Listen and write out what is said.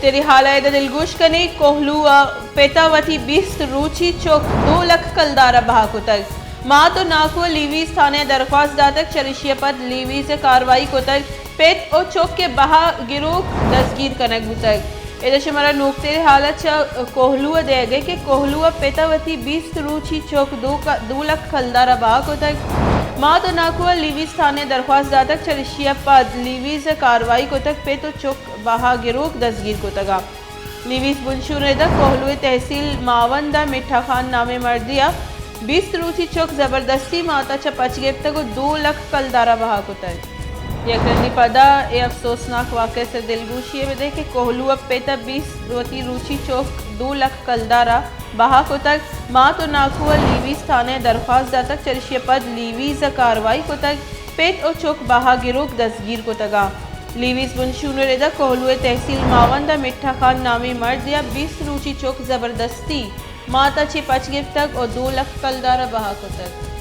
تری حال ء دلگوش کنیں، کوہلو ء پت ء وتی بیست روچی چک دو لکھ کلدار ء بہا کتگ۔ مات و ناکو ء لیویز تھانہ ء درخواست داتگ، چریشی ء پد لیویز ء کاروائی کتگ، پت و چک ء بہا گروک دزگیر کنگ بوتگ۔ ادا شمارا نوکتریں حالت چہ کوہلو ء دئیگ ء کہ کوہلو ء پت ء وتی بیست روچی چک دو ک-، دو لکھ کلدار ء بہا کتگ۔ مات و ناکو ء لیویز تھانہ ء درخواست داتگ، چریشی ء پد لیویز ء کاروائی کتگ، پت و چک بہا گروک دزگیر کتگ ء لیویز بنشون ردا کوہلو ء تحصیل ماوند ء مٹھا خان نامیں مردے ء بیست روچی چک زبردستی مات ء چہ پچ گپتگ و دو لکھ کلدار ء بہا کتگ۔ یک رندی پدا اے افسوسناک واقعہ ء سر دلگوشی ء بدئے کہ کوہلو ء پت ء بیست وتی روچی چک دو لکھ کلدار ء بہا کتگ۔ مات و ناکو ء لیویز تھانہ ء درخواست داتگ، چریشی ء پد لیویز ء کاروائی کتگ، پت و چک بہا گروک دزگیر کتگ ء لیویز بنشون ء ردا کوہلو ء تحصیل ماوند ء مٹھا خان نامیں مردے ء بیست روچی چک زبردستی مات ء چہ پچ گپتگ و دو لکھ کلدار ء بہا کتگ۔